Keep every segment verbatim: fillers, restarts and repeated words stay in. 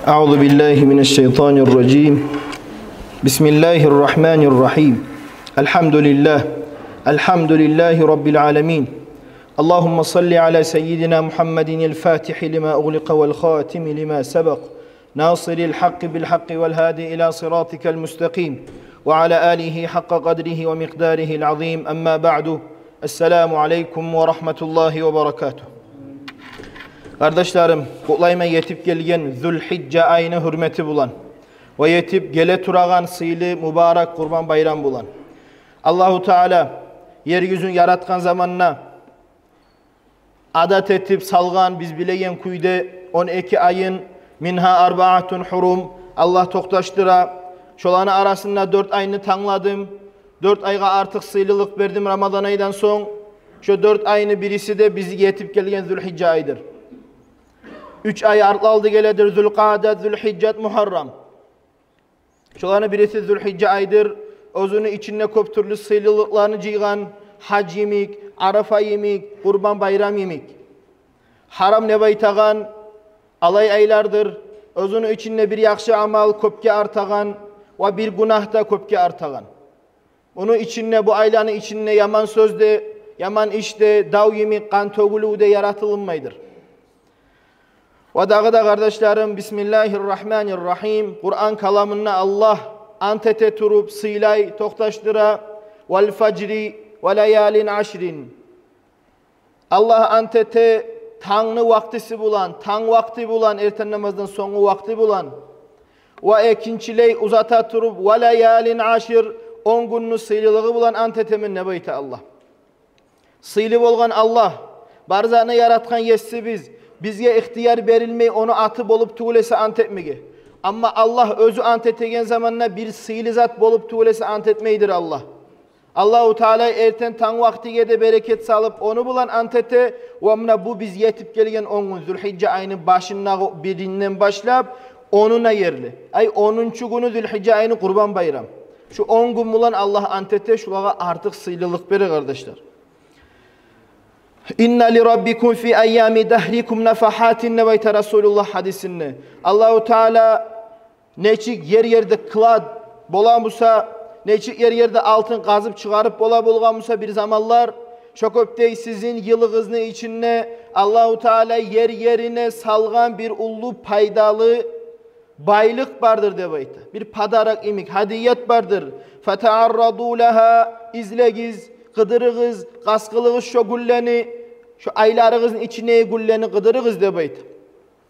أعوذ بالله من الشيطان الرجيم. بسم الله الرحمن الرحيم. الحمد لله. الحمد لله رب العالمين. اللهم صل على سيدنا محمد الفاتح لما أغلق والخاتم لما سبق ناصر الحق بالحق والهادي إلى صراطك المستقيم وعلى آله حق قدره ومقداره العظيم. أما بعد. السلام عليكم ورحمة الله وبركاته. Къардашларым, къутлайман етип гелген Зулгьижжа айны гьюрмети булан ва етип геле турагъан сыйлы, мубарак Къурбан байрам булан. Аллагьу Таала ер юзюн яратгъан заманда адат этип салгъан, биз билеген кюйде, он эки айын, «Мингьа арбаатун хурум», Аллагь токъташдыра, шоланы арасында дёрт айны тангладым, дёрт айгъа артыкъ сыйлылыкъ бердим Рамадан айдан сонг. Шо дёрт айны бириси де бизге етип гелген Зулгьижжа айдыр. Уьч ай артгъа алды геледир: Зулкъаъдат, Зулгьижжат, Мугьаррам. Шоланы бириси Зулгьижжа айдыр. Оьзюню ичинде кёп тюрлю сыйлылыкъланы жыйгъан, гьаж йимик, Арафа йимик, Къурбан байрам йимик. Гьарам деп айтагъан алай айлардыр. Оьзюню ичинде бир яхшы амал кёпге артагъан ва бир гюнагь да кёпге артагъан. Муну ичинде, бу айланы ичинде яман сёз де, яман иш де, дав йимик къан тёгюлюв де яратылынмайдыр. Ва дагъы да, къардашларым, бисмиллагьир рагьманир рагьим, Къуран каламында Аллагь ант эте туруп сыйлай, токъташдыра: «Вал фажри ва лаялин ашрин». Аллагь ант эте тангны вакътиси булан, танг вакъти булан, эртен намаздан сонггу вакъти булан. Ва экинчилей узата туруп: «Ва лаялин ашр», он гюнню сыйлылыгъы булан ант этемен деп айта Аллагь. Сыйлы болгъан Аллагь, бар затны яратгъан Есибиз, бизге ихтияр берилмей ону аты болуп тюгюл эсе ант этмеге. Амма Аллагь оьзю ант этеген заманда бир сыйлы зат болуп тюгюл эсе ант этмейдир Аллагь. Аллагьу Таала эртен танг вакътиге де берекет салып, ону булан ант эте. Ва муна бу биз етип гелген он гюн, Зулгьижжа айны башындагъы биринден башлап онуна ерли, ай, онунчу гюню Зулгьижжа айны Къурбан байрам. Шу он гюн булан Аллагь ант эте, шулагъа артыкъ сыйлылыкъ бере, къардашлар. «Инна ли раббикум фи айями дагьрикум нафагьатин», деп айта Расулуллагь гьадисинде. Аллагьу Таала нечик ер-ерде клад бола буса, нечик ер-ерде алтын къазып чыгъарып бола болгъан буса бир заманлар, шо кюйде сизин йылыгъызны ичинде Аллагьу Таала ер-ерине салгъан бир уллу пайдалы байлыкъ бардыр деп айта. Бир подарок йимик, гьадият бардыр. «Фатагьарраду лагьа», излегиз, къыдырыгъыз, къаст къылыгъыз шо гюнлени, шо айларыгъызны ичиндеги гюнлени къыдырыгъыз деп айта.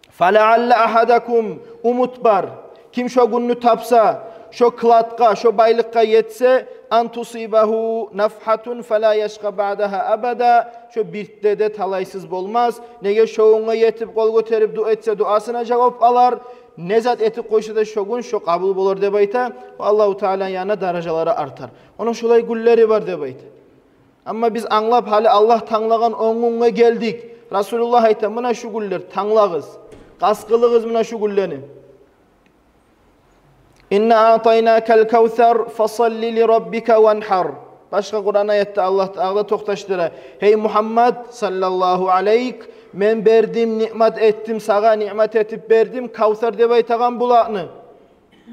«Фалаалла агьадакум», умут бар, ким шо гюнню тапса, шо кладгъа, шо байлыкъгъа етсе, «ан тусибагьу нафгьатун фала яшкъа баъдагьа абада», шо биртде де талайсыз болмас. Неге, шо гюнге етип къол гётерип дуа этсе, дуасына жавап алар. Не зат этип къойса да шо гюн, шо къабул болар деп айта. Ва Аллагьу Тааланы янына даражалары артар. Ону шолай гюнлери бар деп айта. Амма биз англап, гьали Аллагь танглагъан он гюнге гелдик. Расулуллагь айта: «Муна шу гюнлер, танглагъыз, къаст къылыгъыз муна шу гюнлени». «Инна аътайнакал кавсар, фасалли ли раббика ванхар». Башгъа Къуран аятда Аллагь Таала токъташдыра: «Гьей Мугьаммад саллаллагьу алайк, мен бердим, ниъмат этдим сагъа, ниъмат этип бердим Кавсар деп айтагъан булакъны,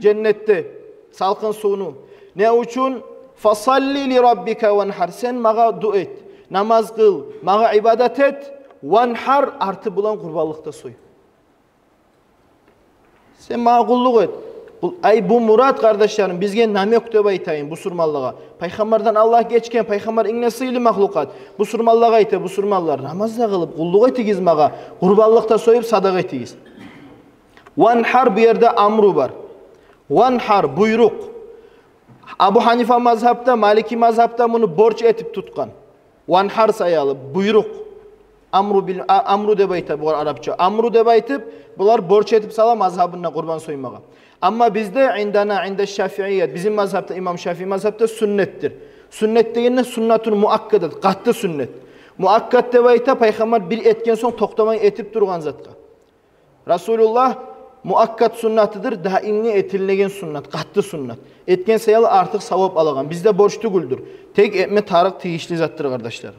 женнетде салкъын сувну. Не учун? Фасалли ли раббика ванхар. Сен магъа дуа эт, намаз къыл, магъа ибадат эт, ванхар, арты булан къурбанлыкъ да сой». Сен магъа къуллукъ эт. Бу, ай, бу мурат, къардашларым, бизге намёк деп айтайын, бусурманлагъа. Пайхаммардан Аллагь гечген, пайхаммар инг де сыйлы махлукъат. Бусурманлагъа айта, бусурманлар, намаз да къылып, къуллукъ этигиз магъа, къурбанлыкъ да союп, садакъа этигиз. Ванхар, бу ерде амру бар. Ванхар, буйрукъ. Абу Гьанифа мазгьабда, Малики мазгьабда муну борч этип тутгъан. Ванхар саялы буйрукъ. Амру бил, а, амру деп айта булар арапча. Амру деп айтып, булар борч этип сала мазгьабында къурбан соймагъа. Амма бизде, индана, инда шафиият, бизин мазгьабда, имам Шафии мазгьабда суннетдир. Суннет дегенде суннатун муаккадат, къатты суннет. Муаккад деп айта пайхаммар бир этген сонг токътамай этип тургъан затгъа. Расулуллагь муаккад суннатыдыр, даимге этилинеген суннат, къатты суннат. Этген саялы артыкъ савап алагъан. Бизде борч тюгюлдюр. Тек этме тарыкъ, тийишли затдыр, къардашлар.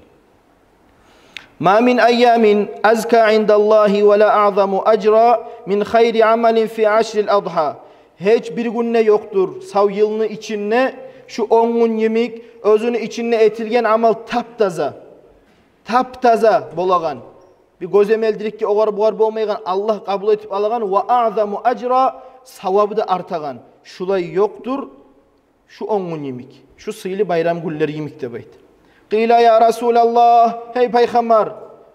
ما من أيام أزكى عند الله ولا أعظم أجرا من خير عمل في عشر الأضحى. Гьеч бир гюн де ёкъдур сав йылны ичинде шу он гюн йимик, оьзюню ичинде этилген амал тап-таза, тап-таза болагъан, бир гёземелдирикге огъар-бугъар болмайгъан, Аллагь къабул этип алагъан, وأعظم أجرا, савабы да артагъан. Шулай ёкъдур шу он гюн йимик, шу сыйлы байрам гюнлер йимик деп айта. قيل يا رسول الله, гьей Пайхаммар,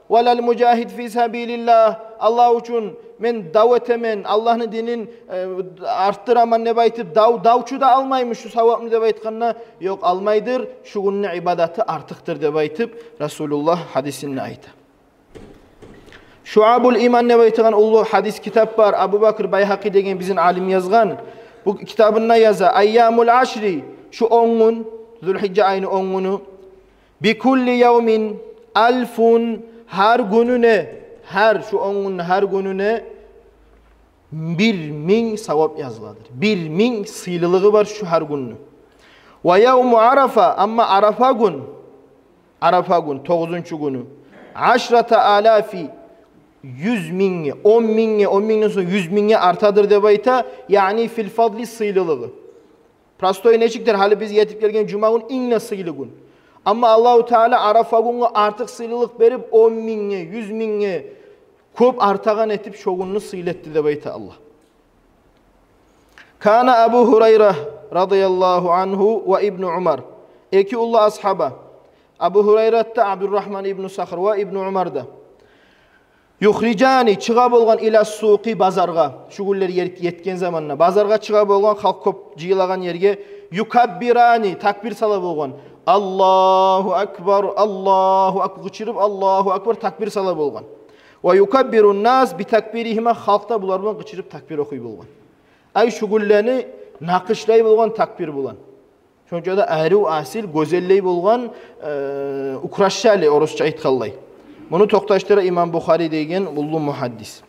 ولا المجاهد في سبيل الله, Аллагь учун мен дав этемен, Аллагьны динин, э, артдыраман деп айтып, дав, давчу да алмаймы шу савапны деп айтгъанда, ёкъ, алмайдыр, шу гюнню ибадаты артыкъдыр деп айтып, Расулуллагь гьадисинде айта. «Шуабул иман» деп айтагъан уллу гьадис китап бар, Абу Бакр Байгьакъи деген бизин алим язгъан. Бу китабында яза: «Айямул ашри», шу он гюн, Зулгьижжа айны он гюню, «бикулли явмин альфун», гьар гюнюне, гьар, шу он гюнню гьар гюнюне бир минг савап языладыр. Бир минг сыйлылыгъы бар шу гьар гюнню. «Ва явму Арафа», амма Арафа гюн, Арафа гюн, тогъузунчу гюню, «ашрата алафи», юз мингге, он мингге, он мингден сонг юз мингге артадыр деп айта, яъни фил фадли, сыйлылыгъы. Простой нечикдир, гьали биз етип гелген жума гюн инг де сыйлы гюн. Амма Аллагьу Таала Арафа гюнге артыкъ сыйлылыкъ берип, он мингге, юз мингге кёп артагъан этип, шо гюнню сыйлы этди деп айта Аллагь. «Кана Абу Гьурайра радияллагьу ангьу ва Ибну Умар». Эки уллу асгьаба, Абу Гьурайрат да, Абдуррагьман ибну Сахр ва Ибну Умар да. «Юхрижани», чыгъа болгъан, «иля ссукъи», базаргъа. Шу гюнлер ер-, етген заманда базаргъа чыгъа болгъан, халкъ кёп жыйылагъан ерге. «Юкаббирани», такбир сала болгъан. «Аллагьу акбар, Аллагьу акбар», къычырып, «Аллагьу акбар», такбир сала болгъан. «Ва юкаббирун нас би такбиригьима», халкъ да булар булан къычырып такбир охуй болгъан. Ай, шу гюнлени накъышлай болгъан такбир булан. Шонча да арив, асил, гёзеллей болгъан, э, украшали, орусча айтгъанлай. Муну токъташдыра имам Бухари деген уллу мугьаддис.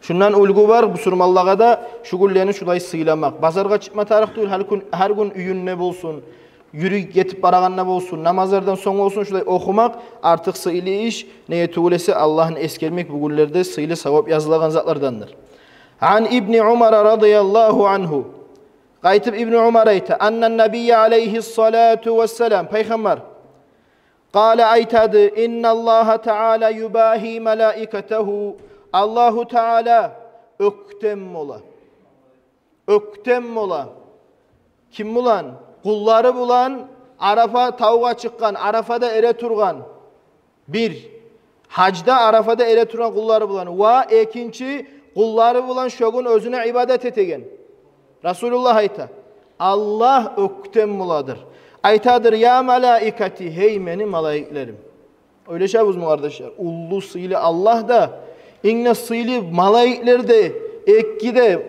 Шундан уьлгю бар бусурманлагъа да шу гюнлени шулай сыйламакъ. Базаргъа чыкъма тарыкъ тюгюл, гьар гюн, гьар гюн уьюнде болсун, юрюй гетип барагъанда болсун, намазлардан сонг болсун, шулай охумакъ артыкъ сыйлы иш. Неге тюгюл эсе, Аллагьны эсгермек бу гюнлерде сыйлы савап язылагъан затлардандыр. Ан Ибни Умара радияллагьу ангьу. Къайтып Ибну Умар айта: «Анна ннабийя алайгьи ссалату вассалам», Пайхаммар, къала, айтады: «Инна Аллагьа таала юбагьи малаикатагьу». Аллагьу Таала оьктем бола. Оьктем бола. Ким булан? Къуллары булан, Арафа тавгъа чыкъгъан, Арафада эретургъан. Бир, гьажда, Арафада эретургъан къуллары булан. Ва экинчи, къуллары булан шо гюн оьзюне ибадат этеген. Расулуллагь айта: «Аллагь оьктем боладыр. Айтадыр: я малаикати, гьей мени малайиклерим». Ойлашабызмы, къардашлар? Уллу сыйлы Аллагь да, инг де сыйлы малайиклер де, эки де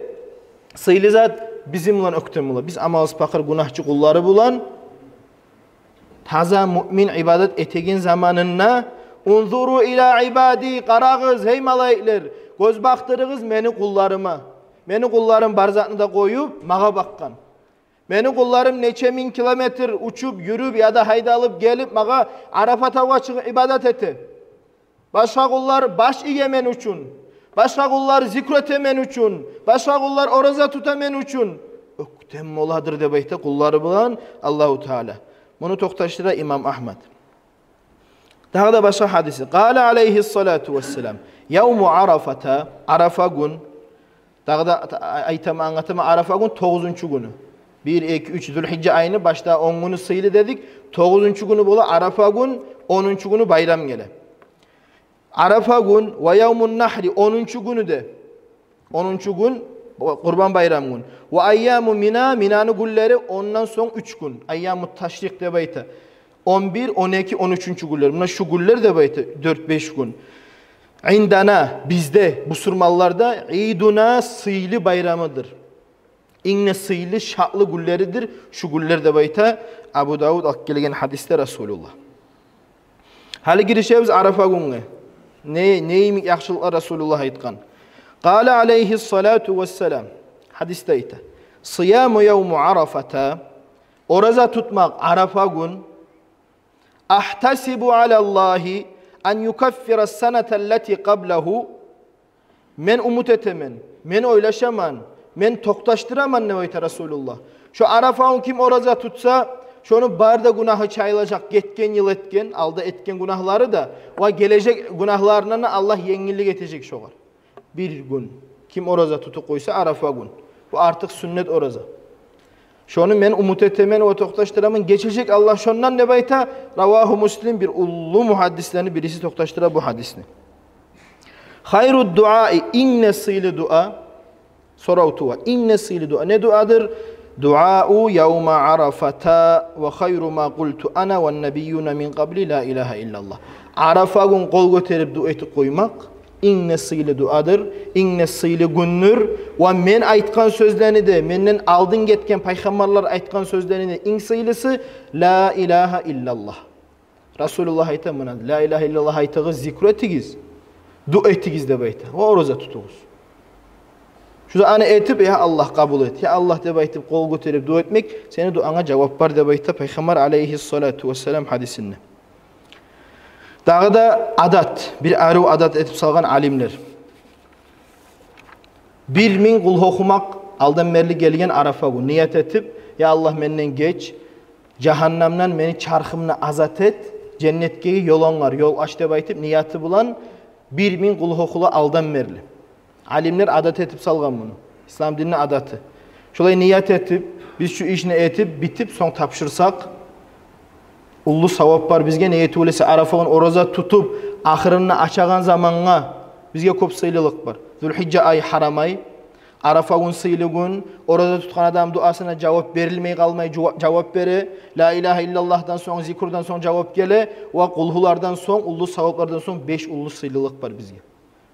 сыйлы зат бизин булан оьктем бола. Биз амалсыз, пакъыр, гюнагьчы къуллары булан. Таза муъмин ибадат этеген заманында: «Унзуру иля ибади», къарагъыз, гьей малайиклер, гёз бакъдырыгъыз мени къулларыма. Мени къулларым бар затны да къоюп, магъа бакъгъан. Мени къулларым нече минг километр учуп, юрюп яда гьайдалып гелип, магъа Арафа тавгъа чыгъып ибадат эте. Башгъа къуллар баш иге мен учун. Башгъа къуллар зикру эте мен учун. Башгъа къуллар ораза тута мен учун. Оьктем боладыр деп айта къуллары булан Аллагьу Таала. Муну токъташдыра имам Агьмад. Дагъы да башгъа гьадиси. Къала алайгьи ссалату вассалам: «Явму Арафата», Арафа гюн. Дагъы да айта-, айтаман, англатаман, Арафа гюн тогъузунчу гюню. Бир, эки, уьч, Зулгьижжа айны башда он гюню сыйлы дедик. Тогъузунчу гюню бола Арафа гюн, онунчу гюню байрам геле. Арафа гюн, ва явмун нагьри, онунчу гюню де. Онунчу гюн, Къурбан байрам гюн. Ва айяму Мина, Минаны гюнлери, ондан сонг уьч гюн. Айяму ташрикъ деп айта. Он бир, он эки, он уьчюнчю гюнлер. Муна шу гюнлер деп айта, дёрт-беш гюн. Индана, бизде, бусурманларда, идуна, сыйлы байрамыдыр. Инг де сыйлы, шатлы гюнлеридир шу гюнлер деп айта Абу Давуд алып гелген гьадисде Расулуллагь. Гьали гиришебиз Арафа гюнге. Не, не йимик яхшылыкълар Расулуллагь айтгъан? Къала алайгьи ссалату вассалам. Гьадисде айта: «Сияму явму Арафата», ораза тутмакъ Арафа гюн, «агьтасибу алаллагьи ан юкаффира ссанаталлати къаблагьу. Мен умут этемен, мен ойлашаман, мен токъташдыраман, деп айта Расулуллагь. Шо Арафа гюн ким ораза тутса, шону бары да гюнагьы чайылажакъ, гетген йыл этген, алда этген гюнагьлары да, ва гележек гюнагьларындан да Аллагь енгиллик этежек шогъар. Бир гюн ким ораза тутуп къойса, Арафа гюн, бу артыкъ сюннет ораза. Шону мен умут этемен ва токъташдыраман, гечежек Аллагь шондан, деп айта. Равагьу Муслим, бир уллу мугьаддислени бириси токъташдыра бу гьадисни. Хайру дуаи, инг де сыйлы дуа, сорав тува, инг де сыйлы дуа не дуадыр? Дуау явма Арафата ва хайру ма къулту ана ван набиюна мин къабли ла илагьа иллаллагь. Арафа гюн къол гётерип дуа этип къоймакъ инг де сыйлы дуадыр, инг де сыйлы гюндюр. Ва мен айтгъан сёзлени де, менден алдын гетген пайхаммарлар айтгъан сёзлени де инг сыйлысы ла илагьа иллаллагь. Расулуллагь айта муна: ла илагьа иллаллагь айтыгъыз, зикру этигиз, дуа этигиз, деп айта. Ва ораза тутугъуз. Шуну аны этип, я Аллагь, къабул эт, я Аллагь, деп айтып, къол гётерип дуа этмек, сени дуанга жавап бар, деп айта Пайхаммар алейгьиссалату вассалам гьадисинде. Дагъы да адат, бир арив адат этип салгъан алимлер. Бир минг къулгьу охумакъ алдан берли гелген Арафа гюн ният этип: «Я Аллагь, менден геч, жагьаннамдан мени чархымны азат эт, женнетге ёл онгар, ёл ач», — деп айтып, нияты булан бир минг къулгьу охула алдан берли. Алимлер адат этип салгъан муну. Ислам динни адаты. Шолай ният этип, биз шу ишни этип, битип, сонг тапшырсакъ, уллу савап бар бизге. Неге тюгюл эсе, Арафа гюн ораза тутуп, ахырында ачагъан замангъа бизге кёп сыйлылыкъ бар. Зулгьижжа ай, гьарам ай. Арафа гюн сыйлы гюн. Ораза тутгъан адам дуасына жавап берилмей къалмай, жува-, жавап бере. Ла илагьа иллаллагьдан сонг, зикрдан сонг жавап геле. Ва къулгьулардан сонг, уллу саваплардан сонг беш уллу сыйлылыкъ бар бизге.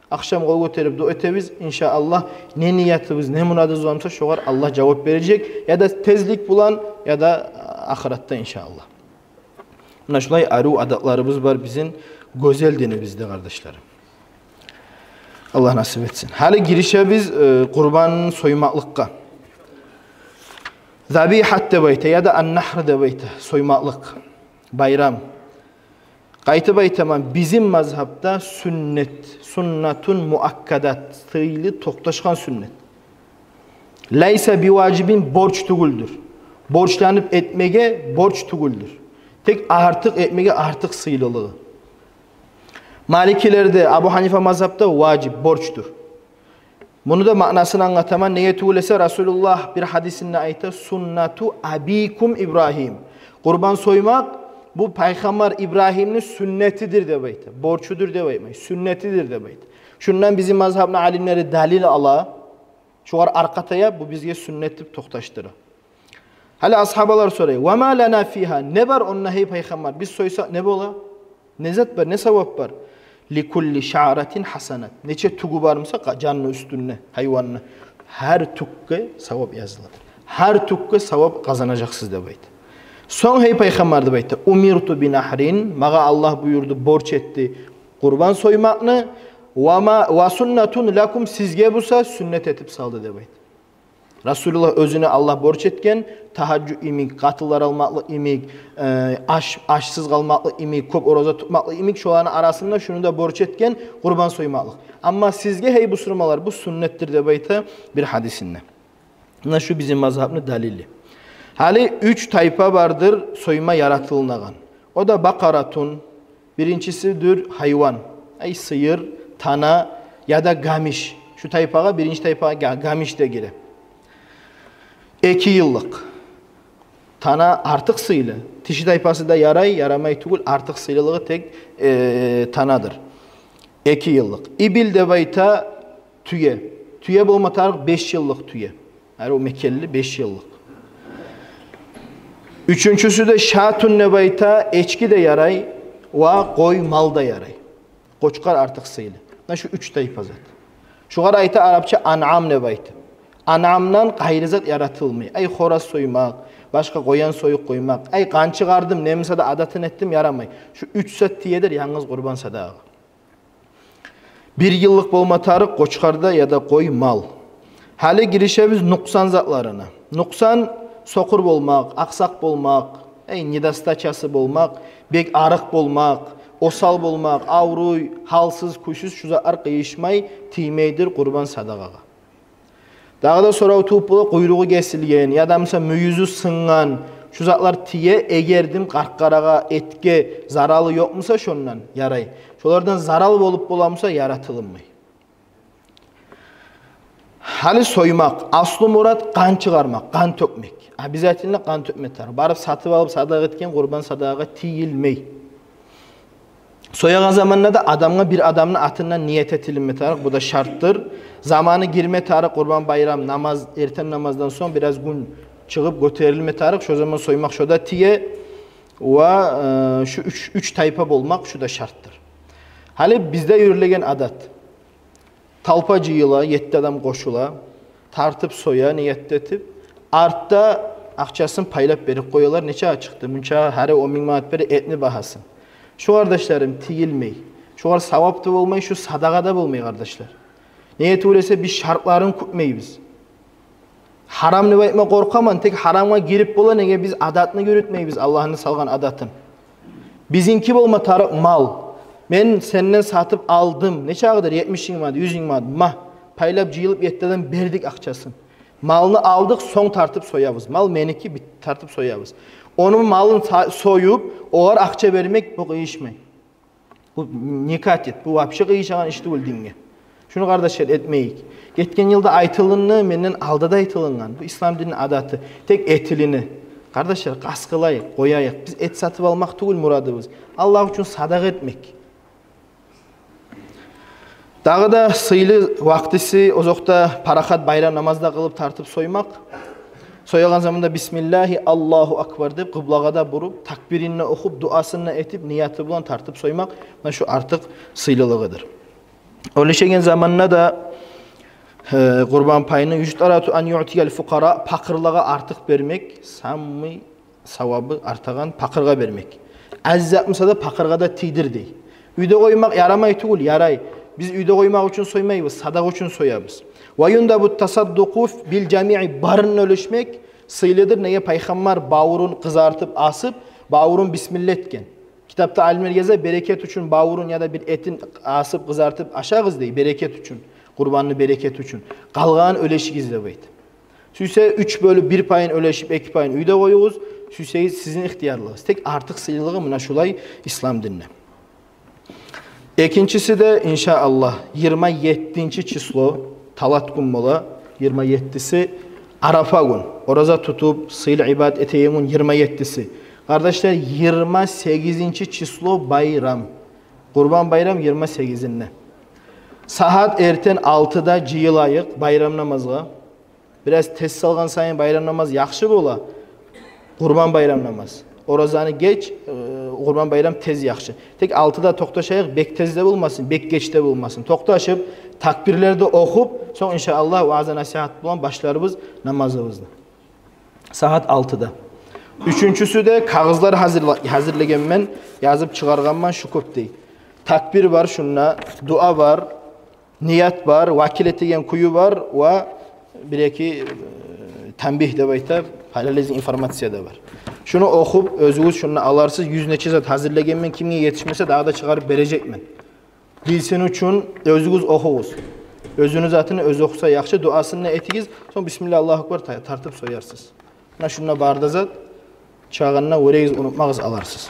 Ахшам къол гётерип дуа этебиз, иншааллагь, не ниятыбыз, не мурадыбыз бар буса, шогъар Аллагь жавап бережек. Яда тезлик булан, яда ахыратда, иншааллагь. Муна шулай арив адатларыбыз бар бизин гёзел динибизде, къардашларым. Аллагь насип этсин. Гьали гиришебиз, э, къурбан соймакълыкъгъа. Забигьат деп айта, яда ан-нагьр деп айта, соймакълыкъ, байрам. Къайтып айтаман, бизин мазгьабда сюннет, суннатун муаккадат, сыйлы токъташгъан сюннет. Лайса биважибин, борч тюгюлдюр. Борчланып этмеге борч тюгюлдюр. Тек артыкъ этмеге артыкъ сыйлылыгъы. Маликилерде, Абу Гьанифа мазгьабда важип, борчдур. Муну да маънасын англатаман. Неге тюгюл эсе, Расулуллагь бир гьадисинде айта: «Суннату абикум Ибрагьим». Къурбан соймакъ бу Пайхаммар Ибрагьимни сюннетидир деп айта. Борчудур деп айтмай, сюннетидир деп айта. Шундан бизин мазгьабны алимлери далил ала, шогъар аркъа таяп, бу бизге сюннет деп токъташдыра. Гьали асгьабалар сорай: «Ва ма лана фигьа?» Не бар онда, гьей Пайхаммар? Биз сойсакъ, не бола? Не зат бар, не савап бар? «Ликулли шаъратин гьасанат». Нече тюгю бар буса, къа-, жанны уьстюнде, гьайванны, гьар тюкге савап языладыр. Гьар тюкге савап къазанажакъсыз деп айта. Сонг, гьей Пайхаммар, деп айта, «Умирту би нагьрин», магъа Аллагь буюрду, борч этди къурбан соймакъны, «ва ма, ва суннатун лакум», сизге буса сюннет этип салды деп айта. Расулуллагь оьзюне Аллагь борч этген, тагьажжуд йимик, къатынлар алмакълыкъ йимик, э, аш, ашсыз къалмакълыкъ йимик, кёп ораза тутмакълыкъ йимик, шоланы арасында шуну да борч этген, къурбан соймакълыкъ. Амма сизге, гьей бусурманлар, бу сюннетдир деп айта бир гьадисинде. Муна шу бизин мазгьабны далили. Гьали уьч тайпа бардыр сойма яратылынагъан. О да бакъаратун, биринчисидир гьайван. Ай, сыйыр, тана яда гамиш. Шу тайпагъа, биринчи тайпагъа га-, гамиш де гире. Эки йыллыкъ. Тана артыкъ сыйлы. Тиши тайпасы да ярай, ярамай тюгюл, артыкъ сыйлылыгъы тек, э, танадыр. Эки йыллыкъ. Ибил деп айта тюе. Тюе болма тарыкъ, беш йыллыкъ тюе. Гьали о мекенли, беш йыллыкъ. Уьчюнчюсю де шатун деп айта, эчки де ярай, ва къой, мал да ярай. Къочкъар артыкъ сыйлы. Муна шу уьч тайпа зат. Шугъар айта арапча анъам деп айта. Анъамдан къайры зат яратылмай. Ай, хораз соймакъ, башгъа къоян союп къоймакъ. Ай, къан чыгъардым, не буса да адатын этдим, ярамай. Шу уьч зат тиедир янгыз къурбан садагъагъа. Бир йыллыкъ болма тарыкъ къочкъар да яда къой, мал. Гьали гиришебиз нукъсан затларына. Нукъсан: сокъур болмакъ, акъсакъ болмакъ, эй, недостачасы болмакъ, бек арыкъ болмакъ, осал болмакъ, авруй, гьалсыз, кюйсюз, шу затлар къыйышмай, тиймейдир къурбан садагъагъа. Дагъы да сорав тувуп бола, къуйругъу гесилген яда буса мюйюзю сынгъан, шу затлар тие, эгер де къаркъарагъа, этге заралы ёкъ буса, шондан ярай. Шолардан зарал болуп бола буса, яратылынмай. Гьали соймакъ, аслу мурат къан чыгъармакъ, къан тёкмек. Обязательно къан тёкме тарыкъ. Барып сатып алып садагъа этген къурбан садагъагъа тийилмей. Соягъан заманда да адамгъа бир адамны атындан ният этилинме тарыкъ, бу да шартдыр. Заманы гирме тарыкъ, Къурбан байрам намаз, эртен намаздан сонг бираз гюн чыгъып гётерилме тарыкъ, шо заман соймакъ шо да тие. Ва, э, шу уьч, уьч тайпа болмакъ, шу да шартдыр. Гьали бизде юрюлеген адат. Толпа жыйыла, етти адам къошула, тартып соя, ният этип, артда акъчасын пайлап берип къоялар, нече чыкъды, мунча, гьари он минг манат бере этни багьасын. Шу, къардашларым, тийилмей. Шогъар савап да болмай, шу садагъа да болмай, къардашлар. Неге тюгюл эсе биз шартларын кютмейбиз. Гьарам деп айтма къоркъаман, тек гьарамгъа гирип бола, неге биз адатны юрютмейбиз, Аллагьны салгъан адатын. Бизинки болма тарыкъ мал. Мен сенден сатып алдым, нече чакъыдыр, етмиш минг манат, юз минг манат, ма, пайлап жыйылып етти адам бердик акъчасын. Малны алдыкъ, сонг тартып соябыз. Мал меники, бит-, тартып соябыз. Ону малын са-, союп, огъар акъча бермек, бу къыйышмай. Бу не катет, бу вообще къыйышагъан иш тюгюл динге. Шуну, къардашлар, этмейик. Гетген йылда айтылынды, менден алда да айтылынгъан. Бу ислам динни адаты. Тек этилини. Къардашлар, къаст къылайыкъ, къояйыкъ. Биз эт сатып алмакъ тюгюл мурадыбыз. Аллагь учун садагъа этмек. Дагъы да сыйлы вакътиси, озокъда, парахат байрам намаз да къылып тартып соймакъ. Соягъан заманда бисмиллагьи, Аллагьу акбар деп, къыблагъа да буруп, такбирин де охуп, дуасын да этип, нияты булан тартып соймакъ, муна шу артыкъ сыйлылыгъыдыр. Оьлешеген заманда да, э, къурбан пайны, южтарату ан юътиял фукъара, пакъырлагъа артыкъ бермек, самый савабы артагъан пакъыргъа бермек. Азиз зат буса да пакъыргъа да тийдир дей. Уьйде къоймакъ ярамай тюгюл, ярай. Биз уьйде къоймакъ учун соймайбыз, садагъа учун соябыз. Ва юндабу тасаддукъу бил жамиъи, барын оьлешмек сыйлыдыр. Неге? Пайхаммар бавурун къызартып асып, бавурун бисмилла этген. Китапда алимлер яза, берекет учун бавурун яда бир этин асып, къызартып ашагъыз дей, берекет учун, къурбанны берекети учун. Къалгъанын оьлешигиз деп айта. Сюйсе уьч бёлюп бир пайын оьлешип, эки пайын уьйде къоюгъуз, сюйсегиз, сизин ихтиярлыгъыз. Тек артыкъ сыйлылыгъы муна шулай ислам динде. Экинчиси де, иншааллагь, йигирма еттинчи число, талат гюн бола, йигирма еттиси, Арафа гюн. Ораза тутуп, сыйлы ибадат этеген гюн йигирма еттиси. Къардашлар, йигирма сегизинчи число байрам. Къурбан байрам йигирма сегизинде. Сагьат эртен алтыда жыйылайыкъ байрам намазгъа. Бираз тез салгъан сайын байрам намаз яхшы бола. Къурбан байрам намаз. Оразаны геч, э, Къурбан байрам тез яхшы. Тек алтыда токъташайыкъ, бек тез де болмасын, бек геч де болмасын. Токъташып, такбирлер де охуп, сонг, иншааллагь, ваъза-насигьат булан башларбыз намазыбызны. Сагьат алтыда. Уьчюнчюсю де, кагъызлар гьазирла-, гьазирлегенмен, язып чыгъаргъанман, шу кёп дей. Такбир бар шунда, дуа бар, ният бар, вакил этеген кюю бар ва бир-эки, э, танбигь деп айта, полезный информация да бар. Шуну охуп, оьзюгюз шунда аларсыз, юз нече зат гьазирлегенмен, кимге етишмесе, дагъы да чыгъарып бережекмен. Билсин учун оьзюгюз охугъуз. Оьзюню затын оьзю охуса яхшы, дуасын да этигиз, сонг бисмилла, Аллагьу акбар та-, тартып соярсыз. Муна шунда бар да зат, чыгъагъанда вёрегиз, унутмагъыз, аларсыз.